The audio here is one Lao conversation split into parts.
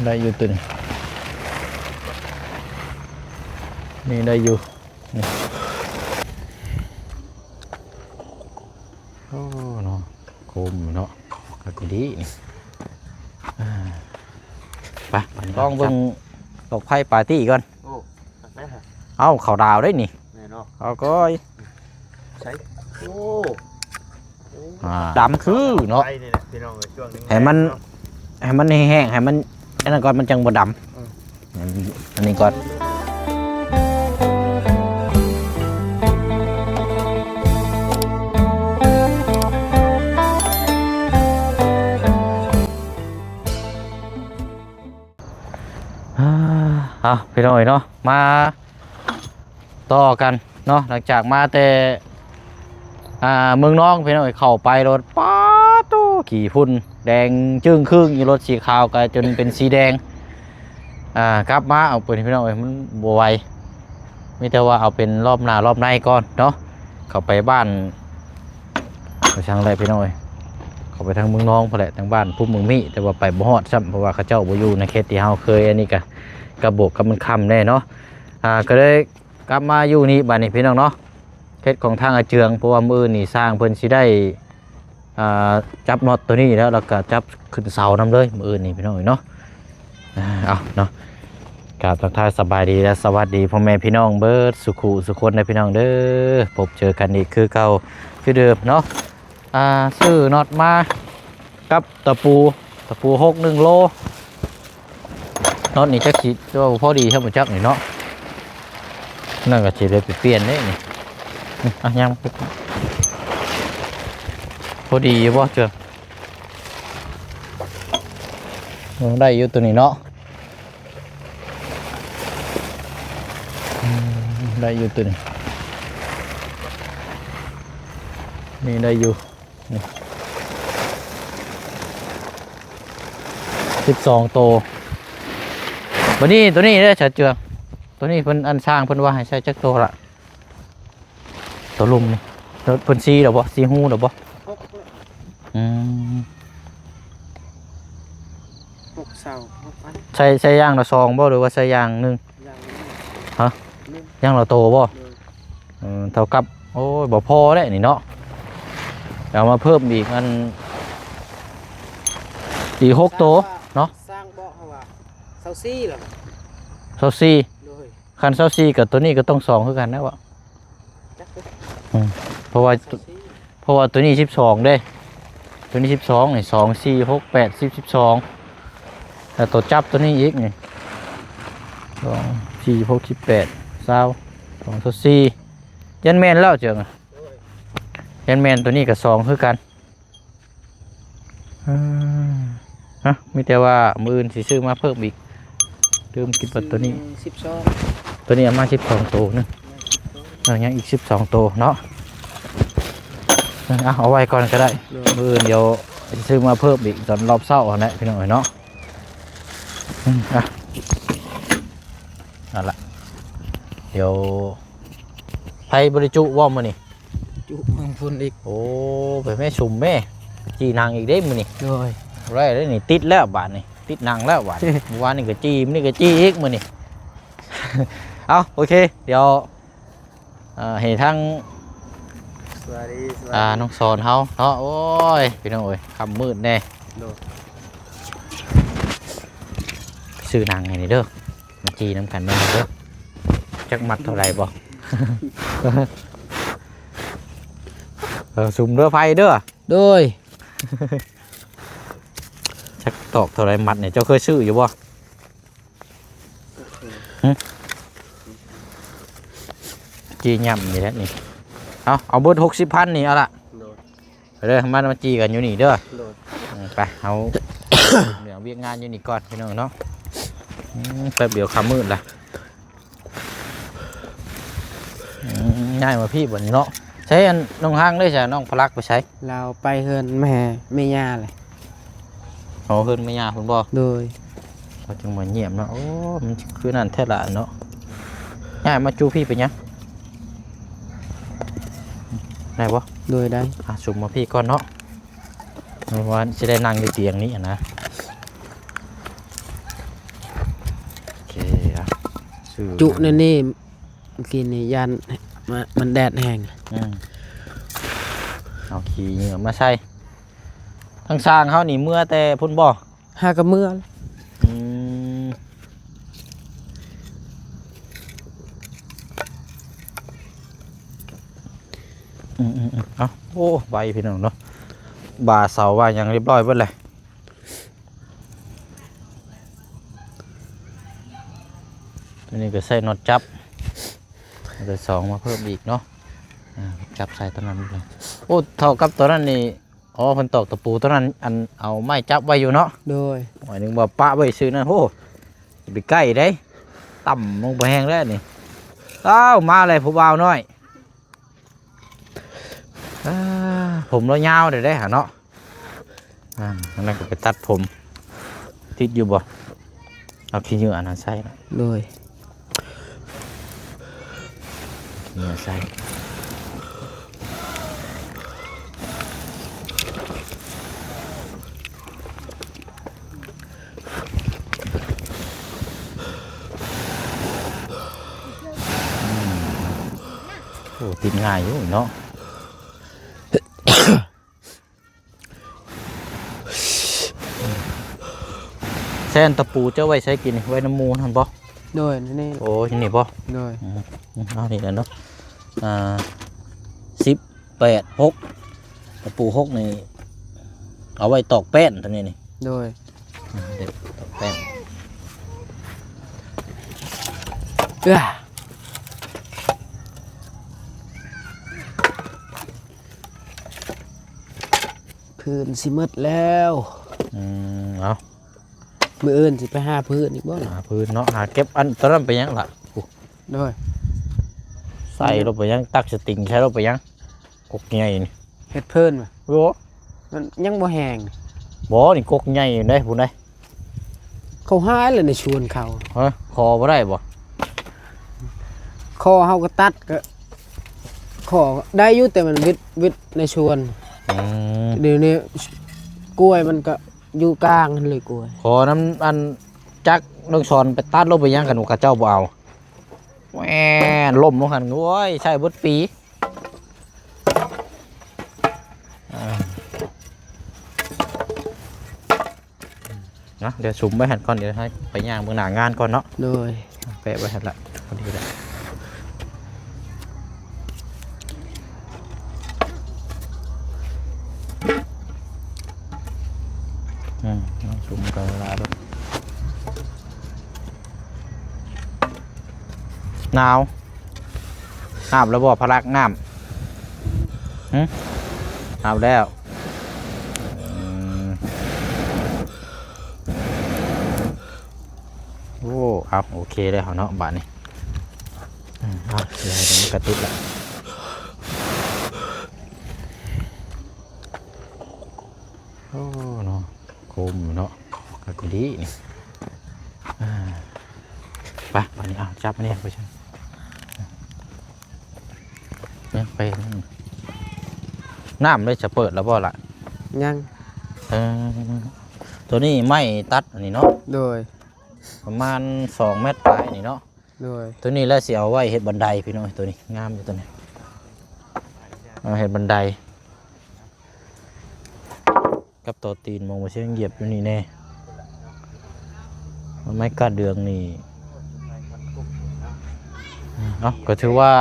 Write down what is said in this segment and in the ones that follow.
ໄດ້ຢູ່ຕົວນີ້ ນີ້ໄດ້ຢູ່ ນີ້ ໂອ້ເນາະ ໂຄມເນາະ ຄັກດີນີ້ ອ່າ ໄປ ໄປ ລອງເບິ່ງດອກໄຟປາຕີ້ກ່ອນ. ໂອ້ ເອົາເຂົ້າດາວໄດ້ນີ້ ແມ່ນເນາະ ເອົາກ້ອຍ ໃສ່ ໂອ້ ອ່າ ດຳຄືເນາະ ໄຟນີ້ແຫຼະພີ່ນ້ອງເອີຍ ຊ່ວງນີ້ ໃຫ້ມັນ ເນາະ ໃຫ້ມັນແຫ້ງໆ ໃຫ້ມັນອັນນັ້ນກ່ອນ ມັນຈັ່ງບໍ່ດຳ ເອີ ອັນນີ້ກ່ອນ ອ່າ ເອົາ ພີ່ນ້ອງເອີຍເນາະ ມາ ຕໍ່ກັນເນາະ ຫຼັງຈາກມາແຕ່ ອ່າ ເມືອງນອງ ພີ່ນ້ອງເອີຍ ເຂົ້າໄປລົດ ປາດໂທ້ ຂີ້ຝຸ່ນແດງຈຶ່ງຄຶ່ງຢູ່ ລົດສີຂາວກະຈົນເປັນສີແດງ ອ່າ ກັບມາເອົາເປັນ ພີ່ນ້ອງເອີຍ ມັນບໍ່ໄຫວ ມີແຕ່ວ່າເອົາເປັນລອບໜ້າລອບໃນກ່ອນເນາະ ເຂົ້າໄປບ້ານ ໄປທາງໃດພີ່ນ້ອງເອີຍ ເຂົ້າໄປທາງເມືອງນອງພຸ້ນແຫຼະ ທາງບ້ານພູມເມືອງມີ ແຕ່ວ່າໄປບໍ່ຮອດຊ້ຳ ເພາະວ່າເຂົາເຈົ້າບໍ່ຢູ່ໃນເຂດທີ່ເຮົາເຄີຍ ອັນນີ້ກະ ກະບວກກັບມັນຄ່ຳແດ່ເນາະ ອ່າ ກະເລີຍກັບມາຢູ່ນີ້ບາດນີ້ພີ່ນ້ອງເນາະ ເຂດຂອງທາງອາເຈືອງ ເພາະວ່າມື້ອື່ນນີ້ຊ່າງເພິ່ນຊິໄດ້ ອ່າ ຈັບນັອດໂຕນີ້ແລ້ວ ແລ້ວກະຈັບຂຶ້ນເສົານຳເລີຍມື້ອື່ນນີ້ພີ່ນ້ອງເອີຍເນາະ ອ່າ ເອົາເນາະ ກາບທັກທາຍສະບາຍດີ ແລະ ສະຫວັດດີພໍ່ແມ່ພີ່ນ້ອງເບິດສູ່ຄູ່ສູ່ຄົນເດີພີ່ນ້ອງເດີ ພົບເຈີກັນອີກຄືເກົ່າຄືເດີມເນາະ ອ່າ ຊື້ນັອດມາກັບຕະປູ ຕະປູຫົກໜຶ່ງໂລ ນັອດນີ້ຈັກຊິ ແຕ່ວ່າບໍ່ພໍດີຊ້ຳບໍ່ຈັກນີ້ເນາະ ນັ້ນກະຊິໄດ້ໄປປ່ຽນເດ້ນີ້ ອືມ ອ່ະ ຍັງ ພໍດີຢູ່ບໍ່ເຈືອງ ໂອ້ ໄດ້ຢູ່ໂຕນີ້ເນາະ ອືມ ໄດ້ຢູ່ໂຕນີ້ ນີ້ໄດ້ຢູ່ ນີ້ ສິບສອງໂຕ ບາດນີ້ໂຕນີ້ເດ້ຊະເຈືອງ ໂຕນີ້ເພິ່ນ ອັນຊ່າງເພິ່ນວ່າໃຫ້ໃສ່ຈັກໂຕລະ ໂຕລຸ່ມນີ້ ເພິ່ນຊີແລ້ວບໍ່ ຊີຮູແລ້ວບໍ່ ຫົກແລ້ວ ອືມ ຫົກເສົາ ຫົກອັນ ໃສ່ ໃສ່ຢ່າງລະສອງບໍ່ ຫຼືວ່າໃສ່ຢ່າງໜຶ່ງ ຢ່າງໜຶ່ງ ຮະ ໜຶ່ງ ຢ່າງລະໂຕບໍ່ ໂດຍ ເອີ ເທົ່າກັບ ໂອ້ຍ ບໍ່ພໍແລ້ວນີ້ເນາະ ເອົາມາເພີ່ມອີກ ອັນ ອີກຫົກໂຕເນາະ ຊ່າງບອກເຮົາວ່າຊາວສີ່ແລ້ວ ຊາວສີ່ ໂດຍ ຄັນຊາວສີ່ກະໂຕນີ້ກະຕ້ອງສອງຄືກັນນະເວົ້າ ຈັກເດີ ອືມ ເພາະວ່າ ຊາວສີ່ ເພາະວ່າໂຕນີ້ສິບສອງເດ້ ໂຕນີ້ສິບສອງນີ້ ສອງ ສີ່ ຫົກ ແປດ ສິບ ສິບສອງ ແລ້ວໂຕຈັບໂຕນີ້ອີກນີ້ ສອງ ສີ່ ຫົກ ສິບແປດ ຊາວ ສອງ ຊາວສີ່ ຢ້ານແມ່ນແລ້ວເຈີ ໂດຍ ຢ້ານແມ່ນ ໂຕນີ້ກະສອງຄືກັນ ອືມ ຮະ ມີແຕ່ວ່າມື້ອື່ນຊິຊື້ມາເພີ່ມອີກ ລືມຄິດວ່າໂຕນີ້ ສິບສອງ ໂຕນີ້ເອົາມາສິບສອງໂຕນະ ເອີ ຍັງອີກສິບສອງໂຕເນາະ ເອີ ເອົາ ເອົາໄວ້ກ່ອນກະໄດ້ ໂດຍ ມື້ອື່ນດຽວຊິຊື້ມາເພີ່ມອີກຕອນຮອບເຊົ້າຫັ້ນແຫຼະພີ່ນ້ອງເອີຍເນາະ ອືມ ອ່ະ ນັ້ນລະ ດຽວ ໄຟບໍ່ໄດ້ຈຸບໍ່ມື້ນີ້? ຈຸເບິ່ງພຸ້ນອີກ. ໂອ້ ໄປແມ່ຊຸມແມ່ ຈີ່ນັ່ງອີກເດ້ມື້ນີ້. ໂດຍ ບໍ່ໄດ້ເດ້ນີ້ ຕິດແລ້ວບາດນີ້ ຕິດນັ່ງແລ້ວບາດນີ້. ມື້ວານນີ້ກໍຈີ່ ມື້ນີ້ກໍຈີ່ອີກມື້ນີ້. ເອົາ ໂອເຄ ດຽວ ເອີ ໃຫ້ທາງ ສະບາຍດີ ສະບາຍດີ ອ່າ ນ້ອງສອນເຮົາເນາະ. ໂອ້ຍ ພີ່ນ້ອງເອີຍ ຄ່ຳມືດແດ່. ໂດຍ ຊື້ນັ່ງໃຫ້ນີ້ເດີ. ມາຈີ່ນຳກັນແດ່ເດີ. ຈັກມັດເທົ່າໃດບໍ່? ເອີ ສຸມເດີໄຟເດີ. ໂດຍ ຈັກຕອກເທົ່າໃດມັດນີ້ ເຈົ້າເຄີຍຊື້ຢູ່ບໍ່? ຫຶ? ຈີ່ຫຍ້ຳນີ້ແຫຼະນີ້. ເອົາ ເອົາເບິດຫົກສິບພັນນີ້ເອົາລະ. ໂດຍ ໄປເດີ ມາ ມາຈີ່ກັນຢູ່ນີ້ເດີ. ໂດຍ ເອີ ໄປ ເຮົາເລື່ອງວຽກງານຢູ່ນີ້ກ່ອນພີ່ນ້ອງເນາະ. ອືມ ແປັບດຽວຄ່ຳມືດລະ. ອືມ ຍ້າຍມາພີ້ບັດນີ້ເນາະ. ໃສ ອັນ ນ້ອງຮັງເດ້ຊະ ນ້ອງພະລັກໄປໃສ? ລາວໄປເຮືອນແມ່ ແມ່ຍ່າແຫຼະ. ອໍ ເຮືອນແມ່ຍ່າພຸ້ນບໍ່? ໂດຍ ເຂົາຈຶ່ງມາຢ້ຽມເນາະ. ໂອ້ ມັນຄືນັ້ນແທ້ລະເນາະ. ຍ້າຍມາຢູ່ພີ້ເປັນຫຍັງ? ໄດ້ບໍ່? ໂດຍ ໄດ້. ອ່ະ ສຸມມາພີ້ກ່ອນເນາະ ເພາະວ່າຊິໄດ້ນັ່ງຢູ່ຕຽງນີ້ຫັ້ນນະ. ຈຸແນວນີ້ ມື້ກີ້ນີ້ຢ້ານ ມະ ມັນແດດແຮງ ອືມ ເອົາຂີ້ເຫຍື້ອມາໃສ່. ທາງຊ່າງເຮົານີ້ເມືອແຕ່ພຸ້ນບໍ່? ຫາກະເມືອ. ອືມ ອືມໆໆ ເອົາ ໂອ້ ໄວພີ່ນ້ອງເນາະ ບ່າເສົາວ່າຫຍັງຮຽບຮ້ອຍເບິດແລ້ວ. ຕົວນີ້ກໍໃສ່ນັອດຈັບ ເອົາຕົວສອງມາເພີ່ມອີກເນາະ. ອ່າ ຈັບໃສ່ຕົວນັ້ນເລີຍ. ໂອ້ ເທົ່າກັບຕົວນັ້ນນີ້. ອໍ ເພິ່ນຕອກຕະປູຕົວນັ້ນ ອັນ ເອົາໄມ້ຈັບໄວ້ຢູ່ເນາະ. ໂດຍ. ໝາຍເຖິງວ່າປະໄວ້ຊື່ນັ້ນ. ໂອ້ ໄປໃກ້ເດ້ ຕ່ຳລົງໄປແຮງແລ້ວນີ້. ອ້າວ ມາແລ້ວຜູ້ບ່າວນ້ອຍ. ອ່າ ຜົມລາວຍາວເດ້ ເດ້ຫາເນາະ. ອ່າ ອັນນັ້ນກໍໄປຕັດຜົມ ຕິດຢູ່ບໍ່? ເອົາຂີ້ເຫຍື້ອອັນນັ້ນໃສ່ລະ. ໂດຍ. ຂີ້ເຫຍື້ອໃສ່. ອືມ ໂອ້ ຕິດງ່າຍຢູ່ເນາະ. ແຊນຕະປູເຈົ້າໄວ້ໃສກິນນີ້? ໄວ້ນຳໝູ່ຫັ້ນບໍ່? ໂດຍ ນີ້ ໂອ້ ຢູ່ນີ້ບໍ່? ໂດຍ. ອືມ ເອົານີ້ແຫຼະເນາະ. ອ່າ ສິບ ແປດ ຫົກ ຕະປູຫົກນີ້ ເອົາໄວ້ຕອກແປ້ນຕົວນີ້ນີ້. ໂດຍ. ອືມ ເດັກຕອກແປ້ນ. ເອີ ພື້ນຊິໝົດແລ້ວ. ອືມ ເອົາ ມື້ອື່ນຊິໄປຫາພື້ນອີກບໍ່ລະ? ຫາພື້ນເນາະ ຫາເກັບອັນ ຕອນນັ້ນໄປຫຍັງລະ? ໂອ້ ໂດຍ ໃສ່ລົງໄປຫຍັງ? ຕັກສະຕິງໃສ່ລົງໄປຫຍັງ? ກົກໃຫຍ່ນີ້ ເຮັດເພີນຫວາ? ໂອ້ ມັນຍັງບໍ່ແຫ້ງ. ບໍ່ ນີ້ກົກໃຫຍ່ຢູ່ເດ້ ພຸ້ນເດ້. ເຂົາຫາຍແລ້ວໃນສວນເຂົາ. ຮະ ຂໍບໍ່ໄດ້ບໍ່? ຂໍເຮົາກໍຕັດ ກໍຂໍໄດ້ຢູ່ ແຕ່ມັນວິດ ວິດໃນສວນ. ອືມ ດຽວນີ້ກ້ວຍມັນກໍຢູ່ກາງຫັ້ນເລີຍ ກ້ວຍ. ຂໍນຳອັນຈັກນ້ອງສອນໄປຕັດລົງໄປຫຍັງ ຄັນວ່າເຂົາເຈົ້າບໍ່ເອົາ. ແມ່ນ ລົ້ມລົງຫັ້ນ ໂອ້ຍ ໃຊ້ເບິດປີ. ອ່າ ເນາະ ດຽວສຸມໄວ້ຫັ້ນກ່ອນ ດຽວໃຫ້ໄປຍ່າງເບິ່ງໜ້າງານກ່ອນເນາະ. ໂດຍ. ແປະໄວ້ຫັ້ນລະ ພໍດີລະ. ອືມ ເອົາ ສຸມກັນລະເດີ. ໜາວ. ອາບແລ້ວບໍ່ ພະລັກ ນ້ຳ? ຫຶ? ອາບແລ້ວ. ອືມ ໂອ້ ເອົາ ໂອເຄແລ້ວເນາະ ບາດນີ້. ອືມ ເອົາ ດຽວໃຫ້ມັນກະຕິດລະ. ໂອ້ ເນາະ ໂຄມເນາະ ຄັກດີນີ້. ອ່າ ໄປ ບາດນີ້ ເອົາ ຈັບອັນນີ້ໄປຊັ້ນ. ຍັງໄປ ນ້ຳໄດ້ຈະເປີດແລ້ວບໍ່ລະ? ຍັງ. ເອີ ຕົວນີ້ໄມ້ຕັດອັນນີ້ເນາະ? ໂດຍ. ປະມານສອງແມັດປາຍນີ້ເນາະ? ໂດຍ. ຕົວນີ້ແຫຼະຊິເອົາໄວ້ເຮັດບັນໄດພີ່ນ້ອງ. ຕົວນີ້ງາມຢູ່ ຕົວນີ້ ເອົາເຮັດບັນໄດ ກັບຕໍ່ຕີນ ມອງວ່າຊິຢຽບຢູ່ນີ້ແນ່. ໄມ້ກ້ານເດືອງນີ້ ເອົາ ກໍຖືວ່າ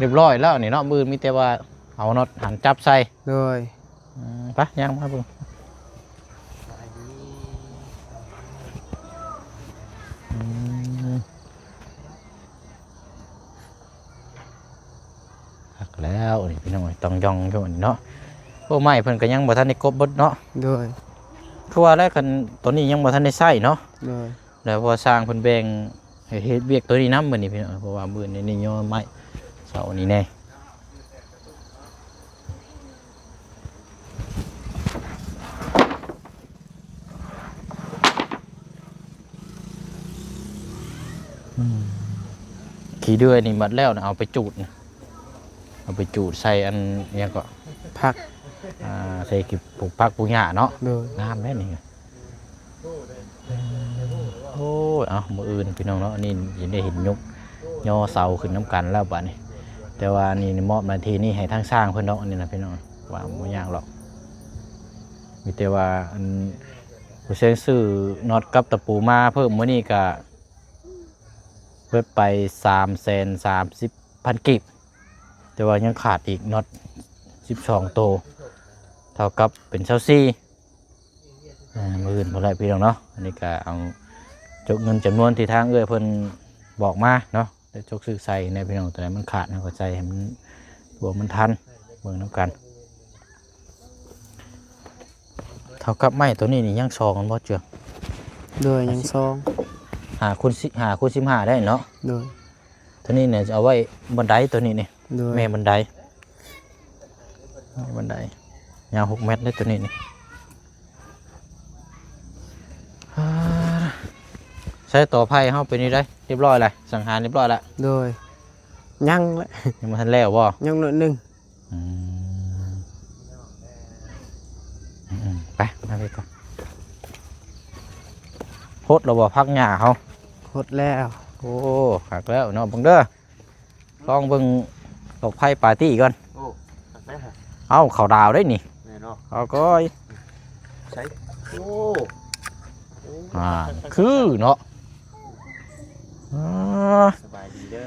ຮຽບຮ້ອຍແລ້ວນີ້ເນາະ. ມື້ອື່ນມີແຕ່ວ່າເອົານັອດຫັນຈັບໃສ່. ໂດຍ. ອືມ ໄປ ຍ່າງມາເບິ່ງ. ອືມ ຄັກແລ້ວນີ້ພີ່ນ້ອງເອີຍ ຕ້ອງຢ່ອງຢູ່ນີ້ເນາະ. ໂອ້ ໄມ້ເພິ່ນກໍຍັງບໍ່ທັນໄດ້ກົບເບິດເນາະ. ໂດຍ. ຄືວ່າແລ້ວ ຄັນຕົວນີ້ຍັງບໍ່ທັນໄດ້ໃຊ້ເນາະ. ໂດຍ. ແລ້ວພໍຊ່າງເພິ່ນແບ່ງໃຫ້ເຮັດວຽກຕົວນີ້ນຳມື້ນີ້ພີ່ນ້ອງ ເພາະວ່າມື້ນີ້ນີ້ຍໍໄມ້ເສົານີ້ແນ່. ອືມ ຂີ້ເດືອຍນີ້ໝົດແລ້ວນະ ເອົາໄປຈູດນະ ເອົາໄປຈູດໃສ່ອັນຫຍັງເກາະ ຜັກ ອ່າ ໃສ່ຂີ້ ປູກຜັກປູກຫຍ້າເນາະ. ໂດຍ. ງາມແທ້ນີ້. ໂອ້ຍ ເອົາ ມື້ອື່ນພີ່ນ້ອງເນາະ ອັນນີ້ຊິໄດ້ເຫັນຍົກຍໍເສົາຂຶ້ນນຳກັນແລ້ວບາດນີ້. ແຕ່ວ່າອັນນີ້ມອບໜ້າທີ່ນີ້ໃຫ້ທາງຊ່າງເພິ່ນດອກ ອັນນີ້ນະພີ່ນ້ອງ ວ່າບໍ່ຍາກດອກ. ມີແຕ່ວ່າອັນ ຜູ້ແຊງຊື້ນັອດກັບຕະປູມາເພີ່ມມື້ນີ້ກະເບິດໄປສາມແສນສາມສິບພັນກີບ ແຕ່ວ່າຍັງຂາດອີກນັອດສິບສອງໂຕ ເທົ່າກັບເປັນຊາວສີ່. ອ່າ ມື້ອື່ນພຸ້ນແຫຼະພີ່ນ້ອງເນາະ. ອັນນີ້ກະເອົາຈົກເງິນຈຳນວນທີ່ທາງເອື້ອຍເພິ່ນບອກມາເນາະ ແລະ ຈົກຊື້ໃສ່ແດ່ພີ່ນ້ອງ. ຕົວໃດມັນຂາດເຮົາກໍໃສ່ໃຫ້ມັນທົ່ວມັນທັນ ເບິ່ງນຳກັນ. ເທົ່າກັບໄມ້ຕົວນີ້ນີ້ຍັງສອງແມ່ນບໍ່ເຈື່ອງ? ໂດຍ ຍັງສອງ ຫ້າຄູນສິບ ຫ້າຄູນສິບຫ້າໄດ້ເນາະ? ໂດຍ. ຕົວນີ້ນີ້ຈະເອົາໄວ້ບັນໄດ ຕົວນີ້ນີ້. ໂດຍ. ແມ່ບັນໄດ ແມ່ບັນໄດ ຍາວຫົກແມັດເດ້ຕົວນີ້ນີ້. ອ່າ ໃຊ້ຕໍ່ໄຜ່ເຮົາເປັນຈັ່ງໃດ ຮຽບຮ້ອຍແລ້ວ ສັງຫານຮຽບຮ້ອຍແລ້ວ? ໂດຍ. ຍັງແຫຼະ ຍັງບໍ່ທັນແລ້ວບໍ່? ຍັງໜ້ອຍໜຶ່ງ. ອືມ ອືມ ໄປ ມາເລີຍກ່ອນ. ຫົດແລ້ວບໍ່ຜັກຫຍ້າເຮົາ? ຫົດແລ້ວ. ໂອ້ ຄັກແລ້ວເນາະ ເບິ່ງເດີ. ລອງເບິ່ງດອກໄຟປາຕີ້ກ່ອນ. ໂອ້ ຄັກແທ້. ເອົ້າ ເຂົ້າດາວໄດ໋ນີ້. ແມ່ນເນາະ. ເອົາກ້ອຍ. ໃສ? ໂອ້ ອ່າ ຄືເນາະ. ອ່າ ສະບາຍດີເດີ.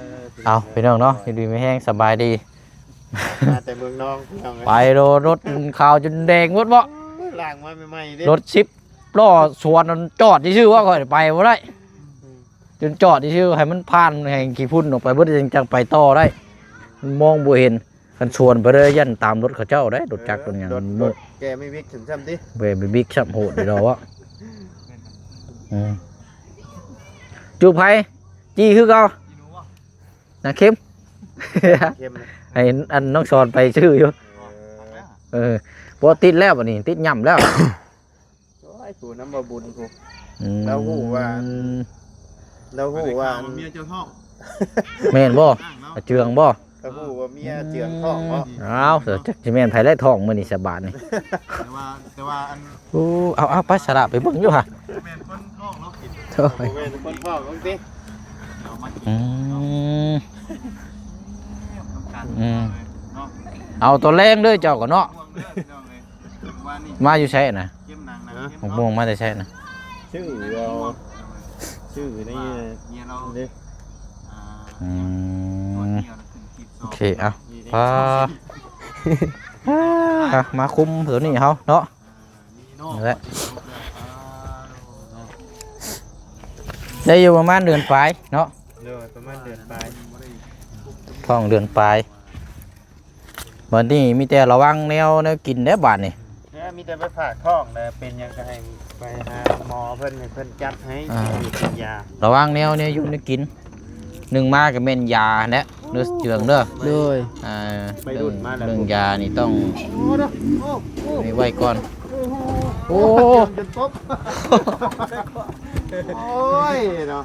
ເອົາ ພີ່ນ້ອງເນາະ ຢູ່ດີມີແຮງ ສະບາຍດີ. ມາແຕ່ເມືອງນອງ ພີ່ນ້ອງເອີຍ. ໄປໂລດ ລົດຂາວຈົນແດງໝົດເບາະ. ໂອ້ຍ ລ້າງມາໃໝ່ໆເດ້. ລົດສິບລໍ້ສວນນັ້ນຈອດຊື່ໆ ວ່າຂ້ອຍໄປບໍ່ໄດ້. ອືມ. ຈົນຈອດຊື່ໆ ໃຫ້ມັນຜ່ານແຫ່ງຂີ້ຝຸ່ນອອກໄປເບິດ ຈັ່ງ ຈັ່ງໄປຕໍ່ໄດ້. ມັນມອງບໍ່ເຫັນ. ຄັນສວນໄປເລີຍຢ້ານຕາມລົດເຂົາເຈົ້າໄດ໋ ລົດຈັກ ເອີ ລົດຫຍັງ ລົດ ແກມີວິກຂຶ້ນຊ້ຳຕິ ແກມີວິກຊ້ຳ ໂຫດຢູ່ດອກ. ອືມ ຈູໄຜ ຈີ່ຄືເກົ່າ ນາເຂັມ ເຂັມ ໃຫ້ອັນນ້ອງສອນໄປຊື້ຢູ່. ເອີ ເອີ ບໍ່ຕິດແລ້ວ ບັດນີ້ຕິດຫຍ້ຳແລ້ວ. ໂອ້ຍ ຜູ້ນຳບໍ່ບຸນຜູ້ ອືມ ລາວຮູ້ວ່າ ລາວຮູ້ວ່າ ໄປໄດ້ຂ່າວວ່າເມຍເຈົ້າທ້ອງ ແມ່ນບໍ່? ອ້າງເນາະ ອາເຈືອງບໍ່? ລາວຮູ້ວ່າເມຍເຈືອງທ້ອງເນາະ. ອ້າວ ຈັກຊິແມ່ນໃຜແລະທ້ອງມື້ນີ້ສະບາດນີ້. ແຕ່ວ່າ ແຕ່ວ່າອັນ ໂອ້ ເອົາ ເອົາ ໄປສະລະ ໄປເບິ່ງຢູ່ຫະ. ແມ່ນຄົນທ້ອງເນາະ ກິນ ໂອ້ຍ ແມ່ນຄົນທ້ອງເນາະຕິ. ອືມ ນຳກັນ ອືມ ເນາະ ເອົາຕອນແລງເດີເຈົ້າກໍເນາະ. ມາຢູ່ໃສນະ? ເກັບໜັງນະ ໝາກມ່ວງມາແຕ່ໃສນະ? ຊື້ເອົາ ຊື້ໃນ ເມຍລາວ ເດ້ ອ່າ ອືມ ໂອເຄ ເອົາ ປາ ອ່ະ ມາຄຸມຕົວນີ້ເຮົາເນາະ ນີ້ແຫຼະ ໄດ້ຢູ່ປະມານເດືອນປາຍເນາະ ໂດຍ ປະມານເດືອນປາຍ ທ້ອງເດືອນປາຍ. ບັດນີ້ມີແຕ່ລະວັງແນວ ແນວກິນເດ້ບາດນີ້ ເອີ ມີແຕ່ໄປຝາກທ້ອງແຫຼະ ເປັນຫຍັງກໍໃຫ້ໄປຫາໝໍເພິ່ນ ໃຫ້ເພິ່ນຈັດໃຫ້ ອ່າ ກິນຢາ ລະວັງແນວ ແນວຢູ່ແນວກິນ ໜຶ່ງມາກໍແມ່ນຢາແຫຼະ ເດີເຈືອງເດີ ໂດຍ ອ່າ ໄປດູດມາແລ້ວ ເລື່ອງຢານີ້ຕ້ອງ ໂອ້ ໄວ້ກ່ອນ ໂອ້ ໂອ້ ຈົນຕົບ ໂອ້ຍເນາະ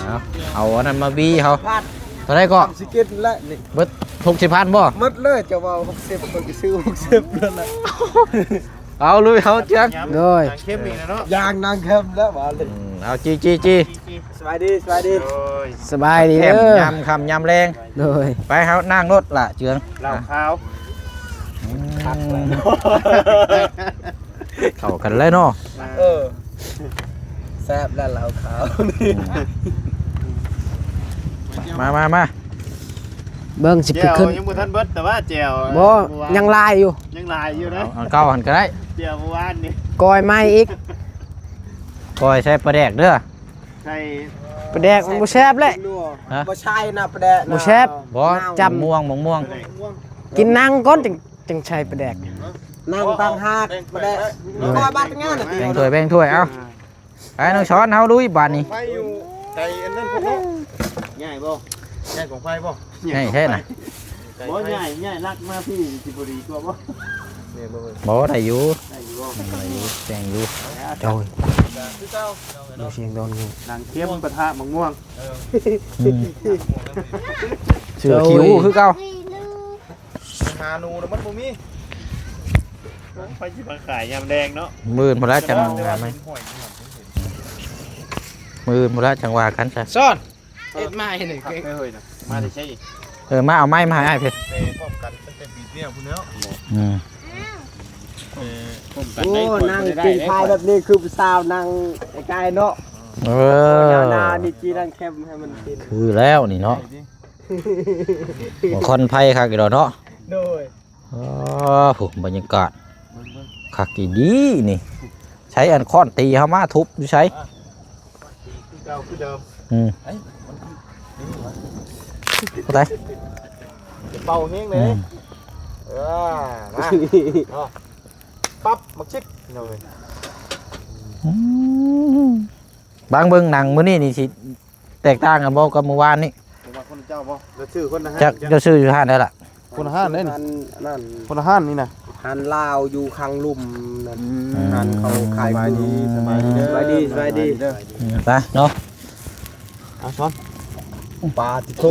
ເອົາ ເອົາ ເອົາອັນນັ້ນມາບີເຮົາ ເທົ່າໃດກໍ? ສິເກັດແຫຼະນີ້ ເບິດຫົກສິບພັນບໍ່? ໝົດເລີຍ ເຈົ້າວ່າຫົກສິບ ຂ້ອຍກໍຊື້ຫົກສິບນັ້ນແຫຼະ ເອົາລຸຍເຮົາເຈີງ ໂດຍ ນາງເຂັມອີກແລ້ວເນາະ ຢ່າງນາງເຂັມແລ້ວວ່າເລີຍ ອືມ ເອົາ ຈີ່ ຈີ່ ຈີ່ ສະບາຍດີ ສະບາຍດີ ໂດຍ ສະບາຍດີເດີ ຍາມຄ່ຳຍາມແລງ ໂດຍ ໄປເຮົານັ່ງລົດລະເຈືອງ ເຫຼົ້າຂາວ ອືມ ຄັກແລ້ວ ເຂົ້າກັນເລີຍເນາະ ເອີ ແຊບແລ້ວເຫຼົ້າຂາວ ມາ ມາ ມາ ເບິ່ງຊິໄປຂຶ້ນ ແຈ່ວຍັງບໍ່ທັນເບິດ ແຕ່ວ່າແຈ່ວ ບໍ່ ຍັງຫຼາຍຢູ່ ຍັງຫຼາຍຢູ່ເດ້ ເອົາ ເອົາເກົ່າຫັ້ນກໍໄດ້ ແຈ່ວມື້ວານນີ້ ກ້ອຍໃໝ່ອີກ ກ້ອຍໃສ່ປາແດກເດີ ໃສ່ປາແດກມັນບໍ່ແຊບແຫຼະ ຮະ ບໍ່ໃສ່ນະປາແດກນະ ບໍ່ແຊບ ບໍ່ ຈ້ຳ ໝາກມ່ວງ ໝາກມ່ວງ ກິນນັ່ງກ່ອນ ຈັ່ງ ຈັ່ງໃສ່ປາແດກ ນັ່ງຕ່າງຫາກ ບໍ່ໄດ້ ແບ່ງຖ້ວຍ ແບ່ງຖ້ວຍ ເອົາ ໄປນ້ອງສອນ ເຮົາລຸຍບາດນີ້ ໄຟຢູ່ໄກອັນນັ້ນພຸ້ນເນາະ ໃຫຍ່ບໍ່? ໃຫຍ່ກອງໄຟບໍ່? ໃຫຍ່ແທ້ນະ ບໍ່ໃຫຍ່ ໃຫຍ່ລັກມາພີ້ຊິບໍ່ດີກວ່າບໍ່? ແມ່ນບໍ່ເອີຍ? ບໍ່ ໄດ້ຢູ່ ໄດ້ຢູ່ບໍ່? ໄດ້ຢູ່ ແຈ້ງຢູ່ ໂອ້ຍ ຄືເກົ່າ ມີສຽງດອນຢູ່ ນາງເຂັມປະທະໝາກມ່ວງ ອືມ ເສື້ອຄິວຄືເກົ່າ ໄປຫາໜູນະມັນບໍ່ມີ ໃຜຊິມາຂາຍຍາມແລງເນາະ? ມື້ອື່ນພຸ້ນລະຈັ່ງຫາໃໝ່ ມື້ອື່ນພຸ້ນລະຈັ່ງວ່າກັນຊະ. ຊ້ອນ ເຮັດມາໃຫ້ໜຶ່ງ ເອີຍ ມາແຕ່ໃສ? ເອີ ມາເອົາໄມ້ມາໃຫ້ອ້າຍເພິ່ນ ແຕ່ພ້ອມກັນຕັ້ງແຕ່ປີແລ້ວພຸ້ນແລ້ວ. ອືມ ເອີ ພ້ອມກັນ ໂອ້ ໄດ້ ນັ່ງກິນຂາຍແບບນີ້ຄືຜູ້ສາວນັ່ງໃກ້ໆເນາະ. ເອີ ຍາວນານີ້ຈີນັ່ງແຄມໃຫ້ມັນກິນ ຄືແລ້ວນີ້ເນາະ. ຄວັນໄຟຄັກຢູ່ດອກເນາະ. ໂດຍ. ອໍ ໂຫ ບັນຍາກາດ ເບິ່ງໆ ຄັກອີ່ຫຼີນີ້. ໃຊ້ອັນຄ້ອນຕີເຮົາມາທຸບຢູ່ໃສ? ອ່ະ ຄືເກົ່າຄືເດີມ. ອືມ ເອີຍ ມັນຄື ເອົາໄປ ຢ່າເປົ່າແຮງເດ້. ອືມ ເອີ ມາ ເອົາ ປັບ ໝາກຊິກ ພີ່ນ້ອງເອີຍ. ອືມ ບາງເບິ່ງໜັງມື້ນີ້ນີ້ຊິ ແຕກຕ່າງກັນບໍ່ກັບມື້ວານນີ້? ເປັນວ່າຄົນລະເຈົ້າບໍ່? ລະຊື່ຄົນລະຮ້ານ. ຈັກ ເຈົ້າຊື້ຢູ່ຮ້ານໃດລະ? ຄົນລະຮ້ານເດ້ນີ້ ຮ້ານນັ້ນ ຄົນລະຮ້ານນີ້ນະ. ຮ້ານລາວຢູ່ຂ້າງລຸ່ມນັ້ນ. ອືມ ຮ້ານເຂົາຂາຍ. ສະບາຍດີ ສະບາຍດີເດີ ສະບາຍດີ ສະບາຍດີເດີ. ອືມ ໄປເນາະ. ອາ ຊ້ອນ ປາຕິໂທ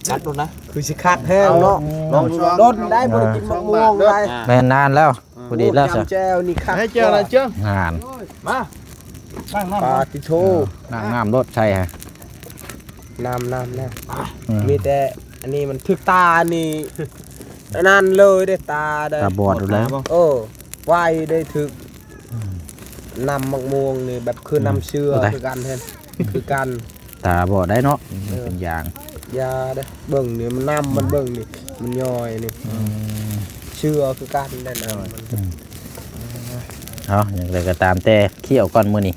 ຄັກໂດນນະ ຄືຊິຄັກແຮງເນາະ. ລອງ ລອງ ດົນໄດ້ບໍ່ໄດ້ກິນໝາກມ່ວງໄດ້. ແມ່ນນານແລ້ວ. ພໍດີແລ້ວຊະ ແຈ່ວນີ້ຄັກ ໃຫ້ແຈ່ວລະເຈີງ ງານ ມາ ປາຕິໂທ ເອີ ນ້ຳ ນ້ຳໂລດໃສ່ໃຫ້ ນ້ຳ ນ້ຳແລ້ວ. ອືມ ມີແຕ່ອັນນີ້ມັນຖືກຕານີ້ ອັນນັ້ນເລີຍເດ້ ຕາໄດ້ ຕາບອດຢູ່ແລ້ວ. ເອີ ໄວໄດ້ຖືກ ອືມ ນ້ຳໝາກມ່ວງນີ້ແບບຄື ອືມ ນ້ຳເຊື້ອ ໂອ້ຍ ຄືກັນແທ້ ຄືກັນ. ຕາບອດໄດ້ເນາະ. ເອີ ເປັນຢາງ ຢ່າເດ້ ເບິ່ງນີ້ ນ້ຳມັນ ອືມ ເບິ່ງນີ້ ມັນຍ້ອຍນີ້. ອືມ ເຊື້ອຄືກັນໄດ້ນ້ຳມັນ. ອືມ ເອົາ ຫຍັງໃດກໍຕາມແຕ່ ຄ້ຽວກ່ອນມື້ນີ້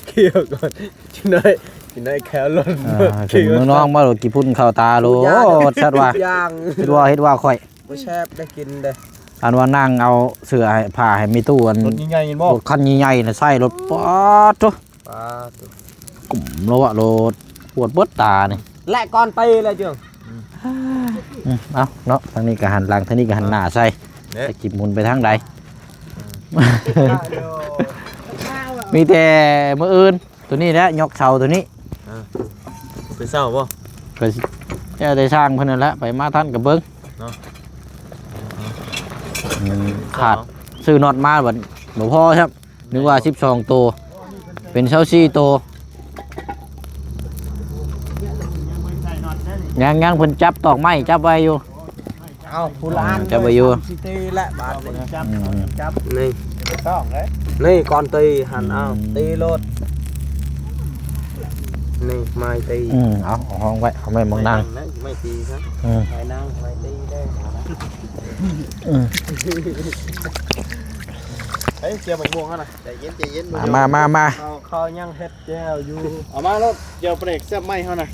ຄ້ຽວກ່ອນ ຊິໄດ້ ຊິໄດ້ແຄວລົດ. ອ່າ ເປັນເມືອງນອກມາໂລດ ຂີ້ຝຸ່ນເຂົ້າຕາໂລດ ສັດວ່າ ຢ່າງ ເຮັດວ່າ ເຮັດວ່າຂ້ອຍ ບໍ່ແຊບໄດ້ກິນເດ້. ອັນວ່ານັ່ງເອົາເສື້ອໃຫ້ ຜ້າໃຫ້ແມ່ຕູ້ ອັນ ລົດໃຫຍ່ໆ ເຫັນບໍ່? ລົດຄັນໃຫຍ່ໆນະ ໃສ່ລົດ ປາດໂທ້ ປາດໂທ້ ກຸ້ມໂລດ ໂລດ ປວດເບິດຕານີ້ ແລະກ່ອນຕີແລ້ວເຈີງ. ອືມ ເອົາເນາະ ທາງນີ້ກໍຫັນຫຼັງ ທາງນີ້ກໍຫັນໜ້າໃສ່ ແລະ ຈັກຊິໝູນໄປທາງໃດ. ອືມ ມີແຕ່ມື້ອື່ນ ໂຕນີ້ແຫຼະ ຍົກເສົາໂຕນີ້. ເອີ ໄປເຊົ່າບໍ່? ກໍແລ້ວແຕ່ຊ່າງເພິ່ນນັ້ນແຫຼະ ໄປມາທັນກໍເບິ່ງເນາະ. ອືມ ຂາດ ຊື້ນັອດມາບັດບໍ່ພໍຊ້ຳ ນຶກວ່າສິບສອງໂຕ ເປັນຊາວສີ່ໂຕ. ຍັງ ຍັງ ເພິ່ນຈັບຕອກໄມ້ ຈັບໄວ້ຢູ່. ເອົາ ຜູ້ລະອັນ ຈັບໄວ້ຢູ່ ສາມສີ່ຕີແຫຼະບາດນີ້. ອືມ ຈັບ ນີ້ ໄປຕ້ອງເດ້ ນີ້ກ່ອນຕີຫັ້ນ. ອືມ ເອົາ ຕີໂລດ ນີ້ໄມ້ຕີ. ອືມ ເອົາ ເອົາຫ້ອງໄວ້ ເອົາໄມ້ໝ່ອງນັ່ງ ໄມ້ຕີຊະ. ອືມ ໄມ້ນັ່ງ ໄມ້ຕີເດ້. ອືມ ເຮີ້ຍ ເສຍໝາກມ່ວງຫັ້ນນະ. ໃຈເຢັນ ໃຈເຢັນ ມາ ມາ ມາ ມາ ເຂົາ ເຂົາຍັງເຮັດແຈ່ວຢູ່. ເອົາມາໂລດ ແຈ່ວປາແດກແຊບໃໝ່ເຮົານະ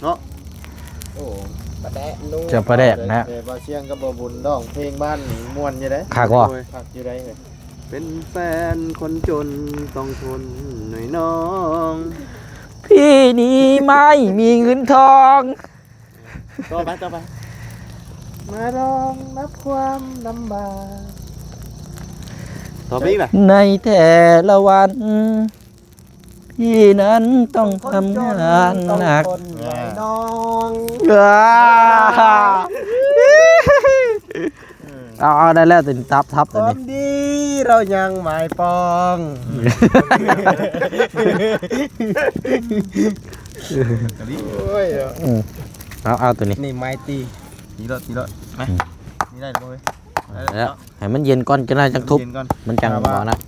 ເນາະ. ໂອ້ ປາແດກນົວ ແຈ່ວປາແດກນະ. ແຕ່ບ່າວຊຽງກັບບ່າວບຸນຮ້ອງເພງບ້ານນີ້ມ່ວນຢູ່ເດ້. ຄັກບໍ່? ໂອ້ຍ ຄັກຢູ່ໄດ໋. ເປັນແຟນຄົນຈົນຕ້ອງທົນໜ້ອຍນ້ອງ ພີ່ນີ້ໄມ່ມີເງິນທອງ. ຕໍ່ໄປ ຕໍ່ໄປ ມາລອງນັບຄວາມລຳບາກ ຕໍ່ໄປອີກນະ ໃນແຕ່ລະວັນ ພີ່ນັ້ນຕ້ອງທຳງານໜັກ. ເອົາ ເອົາ ໄດ້ແລ້ວ ຕິດຕັບທັບ ຄວາມດີເຮົາຍັງໝາຍປອງ. ໂອ້ຍ ເອົາ ເອົາໂຕນີ້ ນີ້ໄມ້ຕີ ຕີໂລດ ຕີໂລດ ມາ ອືມ ນີ້ໄດ້ບໍ່ເວີຍ? ໄດ້ແລ້ວ ໃຫ້ມັນເຢັນກ່ອນ ຈັ່ງໃດຈັ່ງທຸບ ໃຫ້ມັນເຢັນກ່ອນ ມັນຈັ່ງບໍ່ນັ້ນ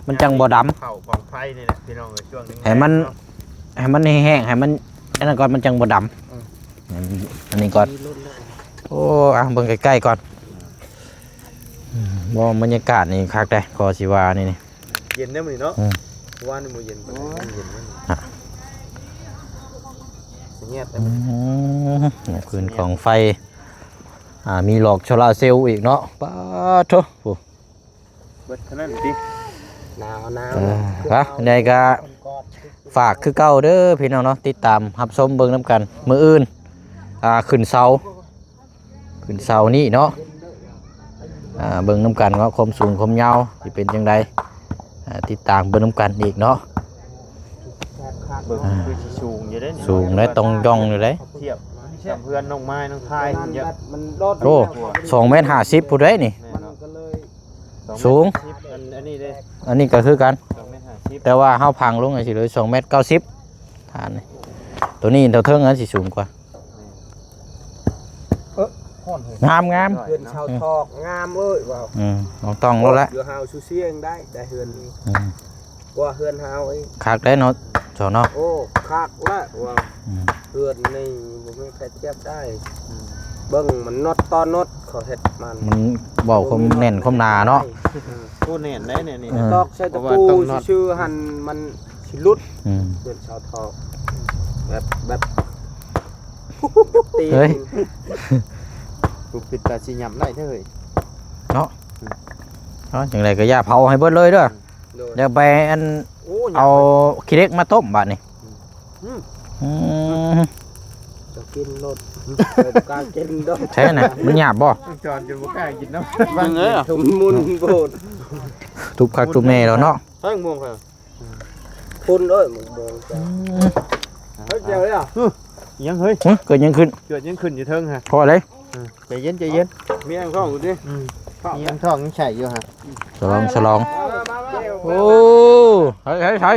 ມັນຈັ່ງບໍ່ດຳ. ເຜົາກອງໄຟນີ້ແຫຼະພີ່ນ້ອງເອີຍ ຊ່ວງໜຶ່ງ ໃຫ້ມັນ ແຫ້ງ ໃຫ້ມັນ ໃຫ້ມັນອັນນັ້ນກ່ອນ ມັນຈັ່ງບໍ່ດຳ. ອືມ ໃຫ້ມັນອັນນີ້ກ່ອນ. ໂອ້ ອ່ະ ເບິ່ງໃກ້ໆກ່ອນ. ອືມ ບໍ່ ບັນຍາກາດນີ້ຄັກເດ້ ກໍຊິວ່ານີ້ ນີ້ ເຢັນເດ້ມື້ນີ້ເນາະ. ອືມ ວານນີ້ບໍ່ເຢັນປານໃດ ເຢັນ ເຢັນ ຮະ ສະຫຍັດ. ອືມ ຄືນກອງໄຟ ອ່າ ມີຫຼອກໂຊລາເຊວອີກເນາະ ປາດໂທ້ ໂອ້ ເບິດເທົ່ານັ້ນຕິ ໜາວ ໜາວ. ເອີ ຮະ ໃດກໍຝາກຄືເກົ່າເດີພີ່ນ້ອງເນາະ ຕິດຕາມຮັບຊົມເບິ່ງນຳກັນມື້ອື່ນ ອ່າ ຂຶ້ນເສົາ ຂຶ້ນເສົານີ້ເນາະ ອ່າ ເບິ່ງນຳກັນເນາະ ຄວາມສູງຄວາມຍາວຊິເປັນຈັ່ງໃດ ອ່າ ຕິດຕາມເບິ່ງນຳກັນອີກເນາະ. ເບິ່ງ ອ່າ ຄືຊິສູງຢູ່ເດ້ນີ້ ສູງແລະ ຕ້ອງຢ່ອງຢູ່ເດ້ ທຽບກັບເຮືອນນ້ອງໄມ້ນ້ອງທາຍ. ໂອ້ ສອງແມັດຫ້າສິບພຸ້ນເດ້ນີ້ ແມ່ນເນາະ. ສອງແມັດຫ້າສິບ ອັນ ອັນນີ້ເດ້ ອັນນີ້ກໍຄືກັນ ສອງແມັດຫ້າສິບ ແຕ່ວ່າເຮົາພັງລົງຈັ່ງຊີ້ເລີຍ ສອງແມັດເກົ້າສິບ ຖານນີ້ ໂຕນີ້ເທິງນັ້ນຊິສູງກວ່າ ເອີ ຮ້ອນເຮີ້ຍ ງາມໆ ເຮືອນຊາວທອກງາມເອີຍ ວ້າວ ອືມ ຕ້ອງໆ ໂລດແຫຼະ ຢູ່ເຮົາຊູ່ຊຽງໄດ້ ໄດ້ເຮືອນນີ້ ອືມ ກວ່າເຮືອນເຮົາອີກ ຄັກໄດ້ເນາະ ເຈົ້າເນາະ ໂອ້ ຄັກລະ ວ້າວ ອືມ ເຮືອນນີ້ບໍ່ມີໃຜທຽບໄດ້ ອືມ ເບິ່ງມັນນັອດຕໍ່ນັອດ ເຂົາເຮັດມັນ ມັນເວົ້າຄວາມແໜ້ນຄວາມໜາເນາະ ອືມ ໂອ້ ແໜ້ນໄດ໋ແນວນີ້ ເອີ ຕອກໃສ່ຕະປູຊື່ໆ ຫັ້ນມັນຊິຫຼຸດ ອືມ ເຮືອນຊາວທອກ ແບບ ແບບ ເອີຍ ຄືເປັນຕາຊິຫຍຳໄດ້ເດີເນາະ ເອົາ ຈັ່ງໃດກໍຢ່າເຜົາໃຫ້ເບິດເລີຍເດີ ໂດຍ ດຽວໄປອັນ ໂອ້ ເອົາຂີ້ເຫຼັກມາຕົ້ມບາດນີ້ ອືມ ອືມ ຈະກິນໂລດ ບໍ່ກ້າກິນດອກ ໃຊ່ນະ ມັນຫຍາບບໍ່ ຈອນຈົນບໍ່ກ້າກິນນຳ ເບິ່ງເດີ ທຸ່ມມຸນໂພດ ທຸບຄັກທຸບແນ່ແລ້ວເນາະ ເບິ່ງມ່ວງ ພຸ້ນເອີຍ ໝາກມ່ວງ ອືມ ເຮີ້ຍ ກ່ຽວເລີຍ ຫຍັງເຮີ້ຍ ຫຶ ເກີດຫຍັງຂຶ້ນ ເກີດຫຍັງຂຶ້ນຢູ່ເທິງຫະ ພໍເລີຍ ອືມ ໃຈເຢັນ ໃຈເຢັນ ມີອັງທ້ອງຢູ່ຕິ ອືມ ມີອັງທ້ອງຍັງໃສ່ຢູ່ຫະ ສະຫຼອງ ສະຫຼອງ ມາ ມາ ມາ ໂອ້ ໃສ່ ໃສ່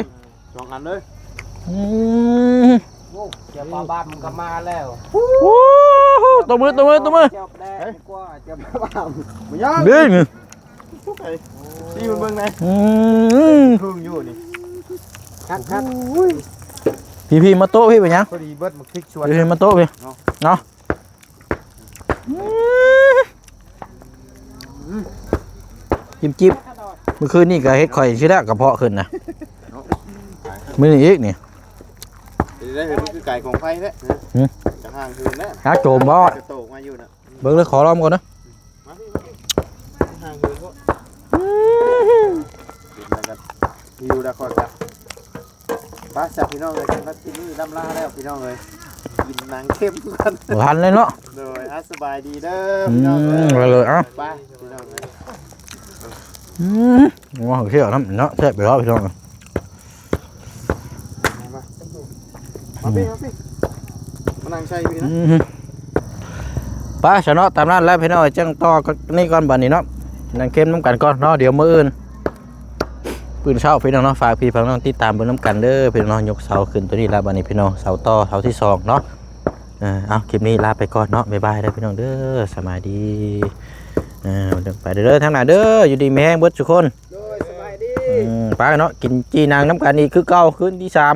ສອງອັນເລີຍ ອືມ ໂອ້ ເຈົ້າປາບາບມັນກໍມາແລ້ວ ໂອ້ ຕົບມື ຕົບມື ຕົບມື ເຈົ້າແປະດີກວ່າ ເຈົ້າປາບາບ ບໍ່ຍາກ ເດ້ງ ໄປ ນີ້ມັນເບິ່ງໄດ ອືມ ເພິ່ງຢູ່ນີ້ ຄັກໆ ໂອ້ຍ ພີ່ໆ ມາໂຕະພີ່ ເປັນຫຍັງ ພໍດີເບິດໝາກພິກຊວນ ພີ່ໆ ມາໂຕະພີ່ ເນາະ ເນາະ ອືມ ຈິບໆ ມື້ຄືນນີ້ກໍເຮັດຂ້ອຍຊິແລ້ວ ກະເພາະຂຶ້ນນະ ມື້ນີ້ອີກນີ້ ເປັນໄດ ເຮີ້ຍ ມັນຄືກາຍກອງໄຟແທ້ ຫຶ ຈະຫ່າງເຫີນແລ້ວ ຫາໂຈມບໍ່ ຈະໂຕກມາຢູ່ນະ ເບິ່ງເດີ ຂໍລອງກ່ອນເດີ ມາພີ່ ມາພີ່ ຫ່າງເຫີນໂພດ ກິນແລ້ວກໍຫິວແລ້ວຂ້ອຍກໍ ໄປຊະພີ່ນ້ອງເອີຍ ສຳລັບຄລິບນີ້ລ່ຳລາແລ້ວພີ່ນ້ອງເອີຍ ກິນໜັງເຂັມກ່ອນ ບໍ່ທັນເລີຍເນາະ ໂດຍ ອ່ະ ສະບາຍດີເດີ ອືມ ພີ່ນ້ອງເອີຍ ໄປເລີຍ ເອົ້າ ໄປພີ່ນ້ອງເອີຍ ອືມ ງົວຫາງຂຽວນຳເນາະ ແຊບຢູ່ແລ້ວພີ່ນ້ອງ ມາພີ່ ມາພີ່ ມານັ່ງໃສ່ພີ່ນະ ອືມ ໄປຊະເນາະ ຕາມນັ້ນແຫຼະພີ່ນ້ອງເອີຍ ຈັ່ງຕໍ່ນີ້ກ່ອນບາດນີ້ເນາະ ນັ່ງເຂັມນຳກັນກ່ອນເນາະ ດຽວມື້ອື່ນ ມື້ອື່ນເຊົ້າພີ່ນ້ອງເນາະ ຝາກພີ່ຝາກນ້ອງຕິດຕາມເບິ່ງນຳກັນເດີພີ່ນ້ອງເນາະ ຍົກເສົາຂຶ້ນໂຕນີ້ລະ ບາດນີ້ພີ່ນ້ອງ ເສົາຕໍ່ ເສົາທີສອງເນາະ ເອີ ເອົາ ຄລິບນີ້ລາໄປກ່ອນເນາະ ບາຍບາຍເດີພີ່ນ້ອງເດີ ສະບາຍດີ ເອີ ໄປເດີ ທາງໜ້າເດີ ຢູ່ດີມີແຮງເບິດທຸກຄົນ ໂດຍ ສະບາຍດີ ອືມ ໄປເນາະ ກິນຈີ່ໜັງນຳກັນອີກຄືເກົ່າ ຄືນທີສາມ